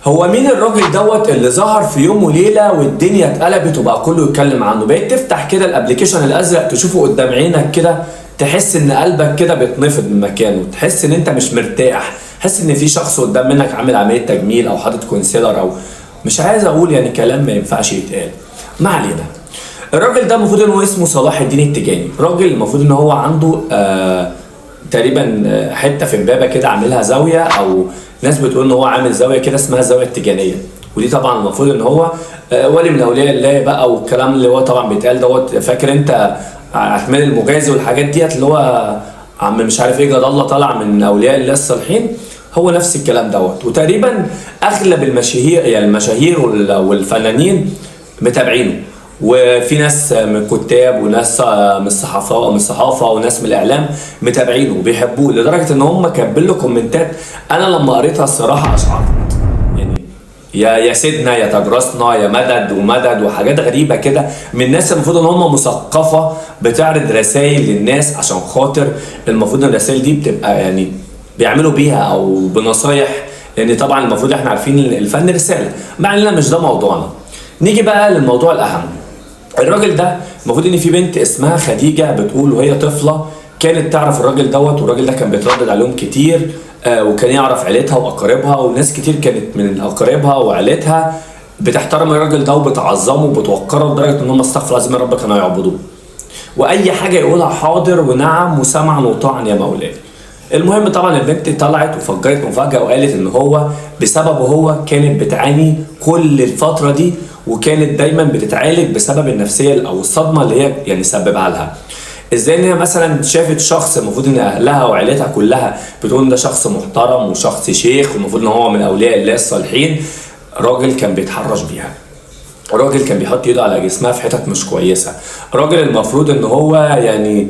هو مين الراجل دوت اللي ظهر في يوم وليلة والدنيا اتقلبت وبقى كله يتكلم عنه؟ بقيت تفتح كده ال application الازرق تشوفه قدام عينك كده، تحس ان قلبك كده بيتنفض من مكانه، تحس ان انت مش مرتاح، تحس ان في شخص قدام منك عامل عملية تجميل او حاطط concealer او مش عايز اقول يعني كلام ما ينفعش يتقال. ما علينا. الراجل ده المفروض ان هو اسمه صلاح الدين التجاني، راجل المفروض ان هو عنده تقريبا حتة في امبابه كده عاملها زاوية، او ناس بتقول ان هو عامل زاوية كده اسمها الزاوية التجانيه، ودي طبعا المفروض ان هو ولي من اولياء الله بقى، والكلام اللي هو طبعا بيتقال دوت. فاكر انت عثمان المغازي والحاجات ديت اللي هو عم مش عارف ايه جد الله طلع من اولياء الله الصالحين، هو نفس الكلام دوت. وتقريبا اغلب المشاهير يعني المشاهير والفنانين متابعينه، وفي ناس من الكتاب وناس من الصحافة وناس من الاعلام متابعينه وبيحبوه، لدرجة ان هم كاتبين له كومنتات انا لما قريتها الصراحة اشعرت يعني يا سيدنا يا تجرسنا يا مدد ومدد وحاجات غريبة كده من ناس المفروض ان هم مثقفة بتعرض رسائل للناس، عشان خاطر المفروض ان الرسائل دي بتبقى يعني بيعملوا بيها او بنصايح، لان طبعا المفروض احنا عارفين الفن رسالة. مع اننا مش ده موضوعنا. نيجي بقى للموضوع الاهم. الراجل ده المفروض ان في بنت اسمها خديجة بتقول وهي طفله كانت تعرف الراجل دوت، والراجل ده كان بيتردد عليهم كتير، وكان يعرف عيلتها واقاربها، وناس كتير كانت من اقاربها وعيلتها بتحترم الراجل ده وبتعظمه وبتوقره لدرجة ان هم استغفر الله العظيم يا رب كانوا يعبدوه، واي حاجة يقولها حاضر ونعم وسمعا وطاعا يا مولاي. المهم طبعا البنت طلعت وفجرت مفاجاة وقالت ان هو بسببه هو كانت بتعاني كل الفترة دي، وكانت دايما بتتعالج بسبب النفسية او الصدمة اللي هي يعني سببها لها. ازاي ان هي مثلا شافت شخص المفروض ان اهلها وعيلتها كلها بتقول ان ده شخص محترم وشخص شيخ والمفروض ان هو من اولياء الله الصالحين، راجل كان بيتحرش بيها، راجل كان بيحط ايده على جسمها في حتت مش كويسة، راجل المفروض ان هو يعني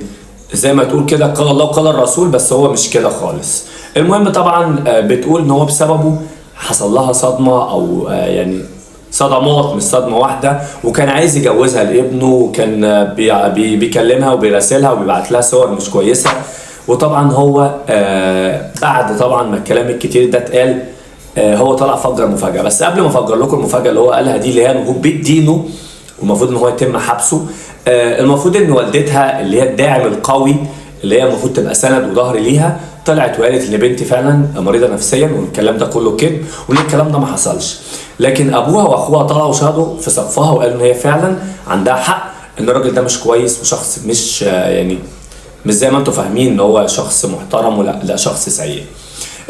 زي ما تقول كده قال الله وقال الرسول، بس هو مش كده خالص. المهم طبعا بتقول ان هو بسببه حصل لها صدمة او يعني صدمات مش صدمة واحدة، وكان عايز يجوزها لابنه، وكان بيكلمها وبيراسلها وبيبعت لها صور مش كويسة. وطبعا هو بعد طبعا ما الكلام الكتير ده اتقال، هو طلع فجر مفاجاة. بس قبل ما افجر لكم المفاجاة اللي هو قالها دي اللي هي المفروض بيت دينه والمفروض ان هو يتم حبسه، المفروض ان والدتها اللي هي الداعم القوي اللي هي المفروض تبقى سند وظهر ليها، طلعت وقالت ان بنتي فعلا مريضه نفسيا والكلام ده كله كذب وان الكلام ده ما حصلش. لكن ابوها واخوها طلعوا شهدوا في صفها وقالوا ان هي فعلا عندها حق، ان الراجل ده مش كويس وشخص مش يعني مش زي ما انتم فاهمين ان هو شخص محترم، ولا لا شخص سيء.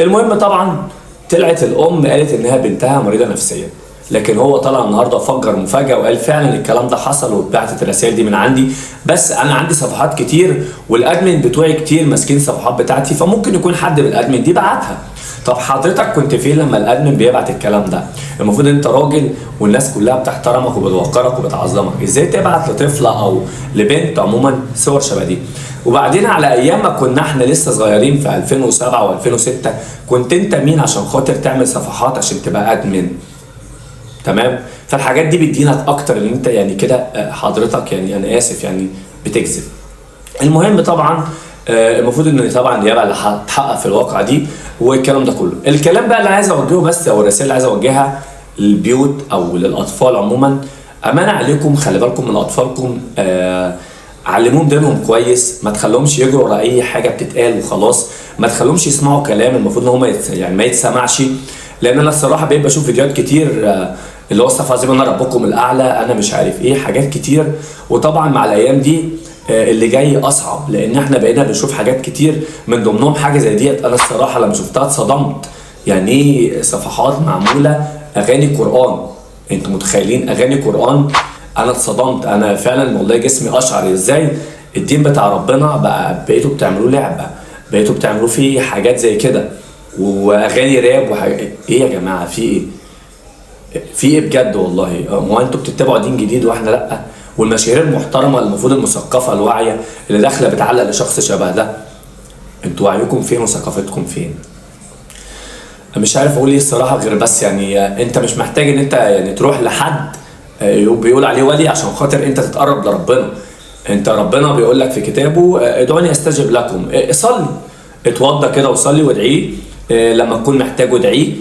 المهم طبعا طلعت الام قالت انها بنتها مريضه نفسيا، لكن هو طلع النهارده فجر مفاجاة وقال فعلا الكلام ده حصل واتبعتت الرسائل دي من عندي، بس انا عندي صفحات كتير وال admin بتوعي كتير ماسكين الصفحات بتاعتي، فممكن يكون حد من ال admin دي بعتها. طب حضرتك كنت فين لما ال admin بيبعت الكلام ده؟ المفروض انت راجل والناس كلها بتحترمك وبتوقرك وبتعظمك، ازاي تبعت لطفله او لبنت عموما صور شبه دي؟ وبعدين على ايام ما كنا احنا لسه صغيرين في 2007 و2006 كنت انت مين عشان خاطر تعمل صفحات عشان تبقى admin؟ تمام؟ فالحاجات دي بتدينك اكتر ان انت يعني كده حضرتك يعني انا اسف يعني بتكذب. المهم طبعا المفروض ان طبعا النيابة اللي هتحقق في الواقعة دي والكلام ده كله. الكلام بقى اللي عايز اوجهه بس، او الرسالة اللي عايز اوجهها للبيوت او للاطفال عموما، امانه عليكم خلي بالكم من اطفالكم، علموهم دينهم كويس، ما تخلوهمش يجروا ورا اي حاجة بتتقال وخلاص، ما تخلوهمش يسمعوا كلام المفروض ان هم يعني ما يتسمعش. لان انا الصراحة بقيت بشوف فيديوهات كتير اللي هو استغفر الله انا ربكم الاعلى انا مش عارف ايه، حاجات كتير. وطبعا مع الايام دي اللي جاي اصعب، لان احنا بقينا بنشوف حاجات كتير من ضمنهم حاجة زي ديت. انا الصراحة لما شفتها اتصدمت، يعني ايه صفحات معمولة اغاني قران؟ انتوا متخيلين اغاني قران؟ انا اتصدمت، انا فعلا والله جسمي اشعر. ازاي الدين بتاع ربنا بقى بقيتوا بتعملوه لعبه، بقيتوا بتعملوه فيه حاجات زي كده واغاني راب وحاجات ايه يا جماعة؟ في ايه؟ في ايه بجد والله؟ هو انتوا بتتبعوا دين جديد واحنا لا؟ والمشاهير المحترمة المفروض المثقفه الواعية اللي داخله بتعلق لشخص شبه ده، انتوا وعيكم فين وثقافتكم فين؟ مش عارف اقول ايه الصراحة، غير بس يعني انت مش محتاج ان انت يعني تروح لحد بيقول عليه ولي عشان خاطر انت تتقرب لربنا. انت ربنا بيقول لك في كتابه ادعوني استجب لكم، صلي، اتوضى كده وصلي وادعيه، لما تكون محتاج ادعية،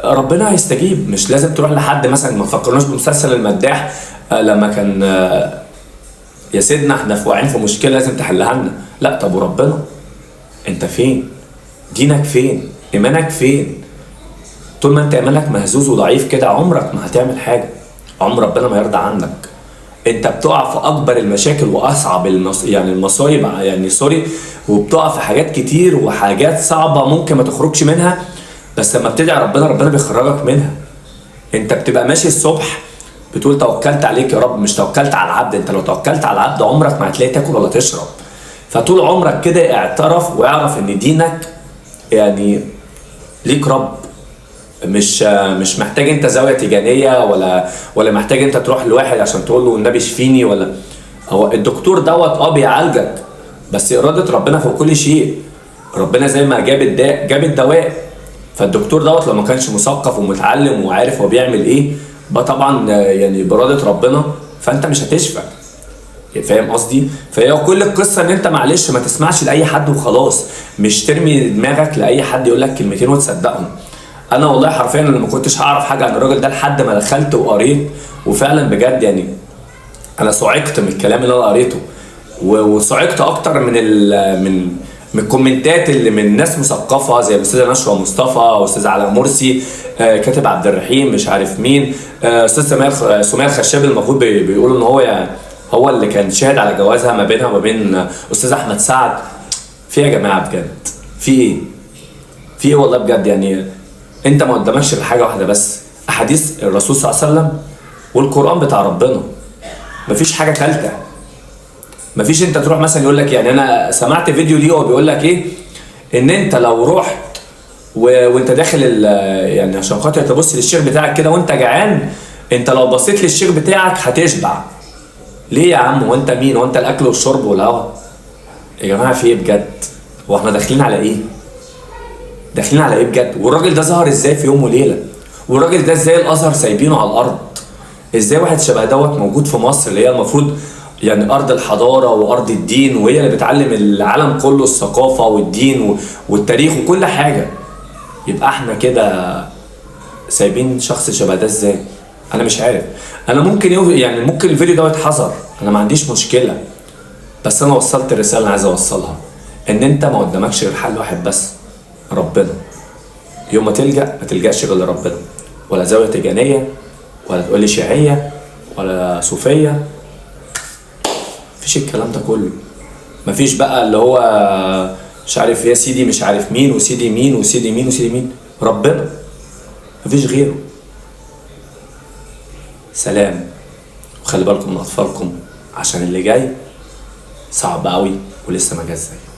ربنا هيستجيب. مش لازم تروح لحد مثلا، ما تفكرناش بمسلسل المداح لما كان يا سيدنا احنا في واقعين في مشكلة لازم تحلها لنا. لا، طب وربنا انت فين؟ دينك فين؟ ايمانك فين؟ طول ما انت ايمانك مهزوز وضعيف كده عمرك ما هتعمل حاجة، عمر ربنا ما يرضى عنك. انت بتقع في اكبر المشاكل واصعب يعني المصايب، يعني sorry، وبتقع في حاجات كتير وحاجات صعبة ممكن ما تخرجش منها، بس لما بتدعي ربنا ربنا بيخرجك منها. انت بتبقى ماشي الصبح بتقول توكلت عليك يا رب، مش توكلت على العبد. انت لو توكلت على العبد عمرك ما هتلاقي تاكل ولا تشرب. فطول عمرك كده اعترف واعرف ان دينك يعني ليك رب، مش محتاج انت زاوية تيجانيه ولا محتاج انت تروح لواحد عشان تقول له النبي شفيني، ولا هو الدكتور دوت بيعالجك، بس اراده ربنا فوق كل شيء. ربنا زي ما جاب الداء جاب الدواء. فالدكتور دوت لو ما كانش مثقف ومتعلم وعارف هو بيعمل ايه، بقى طبعا يعني باراده ربنا، فانت مش هتشفى. فاهم قصدي؟ فهي كل القصة ان انت معلش ما تسمعش لاي حد وخلاص، مش ترمي دماغك لاي حد يقول لك كلمتين وتصدقهم. انا والله حرفيا انا ما كنتش هعرف حاجة عن الراجل ده لحد ما دخلت وقريت، وفعلا بجد يعني انا صعقت من الكلام اللي انا قريته، وصعقت اكتر من من الكومنتات اللي من ناس مثقفة زي الاستاذة نشوى مصطفى، واستاذ علاء مرسي، كاتب عبد الرحيم، مش عارف مين، استاذ سمية الخشاب، المفروض بيقولوا ان هو يعني هو اللي كان شاهد على جوازها ما بينها وما بين استاذ احمد سعد. في يا جماعة بجد في ايه؟ في ايه والله بجد؟ يعني انت ما قدامكش غير حاجة واحدة بس، احاديث الرسول صلى الله عليه وسلم والقران بتاع ربنا، مفيش حاجة ثالثة. مفيش انت تروح مثلا يقول لك، يعني انا سمعت فيديو ليه هو بيقول لك ايه، ان انت لو رحت وانت داخل يعني عشان خاطر تبص للشيخ بتاعك كده وانت جعان، انت لو بصيت للشيخ بتاعك هتشبع. ليه يا عم؟ وانت مين؟ وانت الاكل والشرب والهوا؟ يا جماعة في ايه بجد؟ هو احنا داخلين على ايه؟ داخلين على ايه بجد؟ والراجل ده ظهر ازاي في يوم وليلة؟ والراجل ده ازاي الازهر سايبينه على الارض؟ ازاي واحد شبه دوت موجود في مصر اللي هي المفروض يعني ارض الحضارة وارض الدين، وهي اللي بتعلم العالم كله الثقافة والدين والتاريخ وكل حاجة؟ يبقى احنا كده سايبين شخص شبه ده ازاي؟ انا مش عارف. انا ممكن يعني ممكن الفيديو ده يتحظر، انا ما عنديش مشكلة، بس انا وصلت الرسالة اللي عايز اوصلها، ان انت ما قدامكش غير حل واحد بس، ربنا. يوم ما تلجأ ما تلجأش غير لربنا، ولا زاوية تيجانيه، ولا تقول لي شيعية، ولا صوفية، مفيش الكلام ده كله. مفيش بقى اللي هو مش عارف يا سيدي مش عارف مين وسيدي مين وسيدي مين وسيدي مين، ربنا مفيش غيره. سلام، وخلي بالكم من اطفالكم عشان اللي جاي صعب قوي ولسه ما جاش زيه.